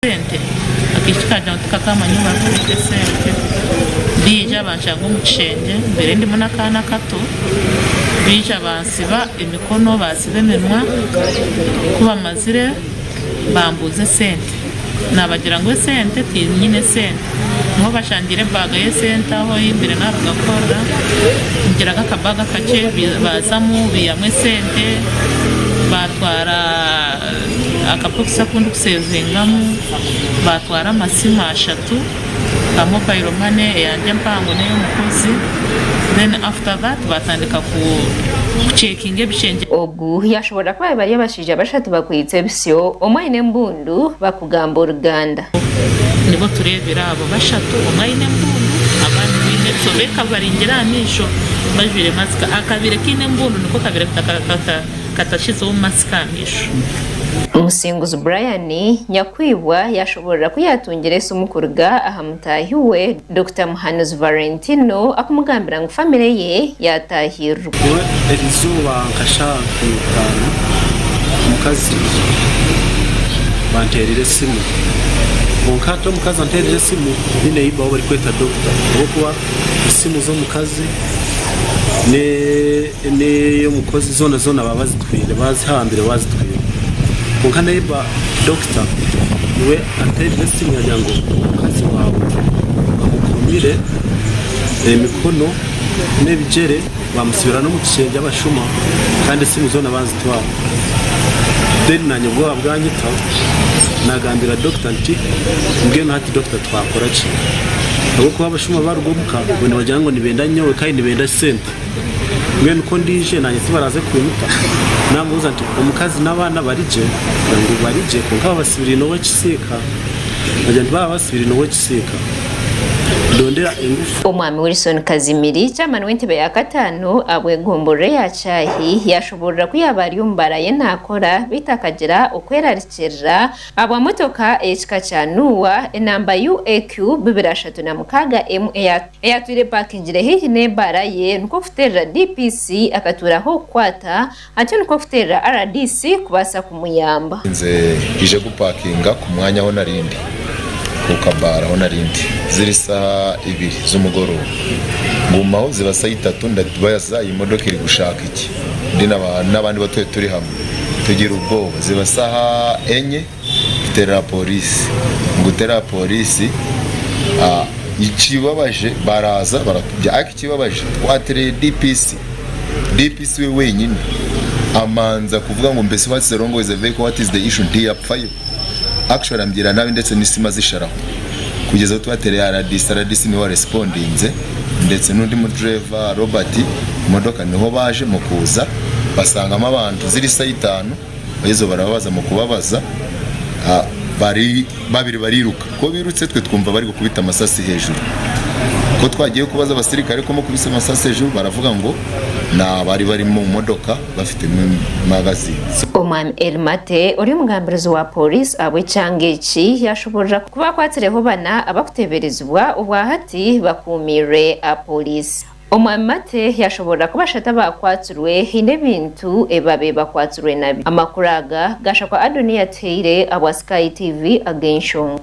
Sente. Akaishiki kagira ngu tikakamanya obu barikubiika esente. Baija banshanga omu kishengye mbaire ndimu n'akaana kato, baija bansiba emikono, bansiba eminwa, ku bamazire bambuuza esente. Naabagira ngu esente tinyine esente. Niho bashangiire ebaaga y'esente aho ei mbaire naaruga kukorera, ngira nk'akabaaga kakye baazamu baihamu esente baatwara. Akabokisi aku ndikusevingamu baatwara amasimu ashatu ka mobile money eyangye empango n'ey'omukozi then after that baatandika kucekinga ebishengye. Ogu yashoborora ku baabaire bari abashaija bashatu bakwaitse ebisyo, omwe aine embundu bakugamba oruganda. Nibo tureebire abo bashatu, omwe aine embundu abandi baine ebisyo beekabaringire aha maisho bajwaire masika. Akabaire kaine embundu niko kabaire Katashizeho masiki aha maisho. Musinguzi Brian, nyakwibwa yashoborora ku yatungire esimu kuruga aha mutaahi we Dokita Muhanuzi Valentino akumugambira ngu famire ye yatahirirwa. Nyowe erizooba nka shaaha nka itaano omukazi banteerire esimu kwonka hati omukazi anteerire esimu ni neighbour ou barikweta doctor ahabw'okuba esimu z'omukazi n'ey'omukozi zoona zoona baba bazitwire bazihambire bazitwire kwonka neighbour doctor niwe anteerire esimu yagira ngu omukazi waawe bamukomire emikono n'ebigyere bamusibira n'omu kishengye abashuma kandi esimu zoona bazitwara then nanye obwoba bwanyita nagambira doctor nti mbwenu hati doctor twakora ki ahabw'okuba abashuma baruga omuka ngu nibagira ngu nibenda nyowe kandi nibenda sente Mbwenu ku ndiije naanye tibaraaze kunyita? Naamubuuza nti, Omukazi n'abaana bari gye? Ngu bari gye, kwonka babasibiriine ow'ekisiika. Naagira nti, Baaba babasibiriine ow'ekisiika, ndondera engufu. Omwami Wilson Kazimiri, Chairman w'entebe ya kataano ahabw'egomborora eya Kyahi yashoborora ku yaaba ari omu baara ye nakora beitu akagira okwerarikirira Ahabwa motoka ey'ekika kya Noah enamba UAQ 236 M eyatwire epakingire haihi n'ebaara ye nikwo kuteerera DPC akatuuraho okukwata atyo nikwo kuteerera rdc kubaasa kumuyamba. Nze ije gupakinga ku mwanya ahu narindi, ku kabaara ahu narindi ziri saha ibiri z'omugoroba. Ngumaho ziba saha itatu ndabaza iyi modoka eri gushaka ki? Ndi n'abandi batwire turi hamwe. Tugira obwoba ziba saha enye tuterera polisi ngu terera polisi ekibabaje baraza baratubya ariko ekibabaje tukwatirire DPC, DPC we wenyine amanza kuvuga ngu mbese what is wrong with the vehicle what is the issue ntiyapfayo actually ambwira nabi ndetse n'isimu azisharaho kugeza obu twatereye rdc, rdc niwe warespondinze ndetse n'undi mu driver Robert emotoka niho baje mukuza basangamu abantu ziri saha itano bahizo barababaza mukubabaza bari babiri bariruka ko birutse twe twumva bari gukubita amasasi hejuru ko twagiye kubaza abasirikare ko mukubise amasasi hejuru baravuga ngo ni abari bari mu modoka bafite magazine. Omwami Elly Mate ori omugambirizi wa Pooriisi ahabw'ekyanga eki yashoborora ku bakwatsireho bana abakuteeberezibwa obwahati bakuumirwe aha Pooriisi. Omwami Mate yashoborora ku bashatu abakwatsirwe haine ebintu ebi babaire bakwatsirwe nabyo. Amakuru aga gashakwa Adonia Atuhaire ahabwa Sky TV ag'enshonga.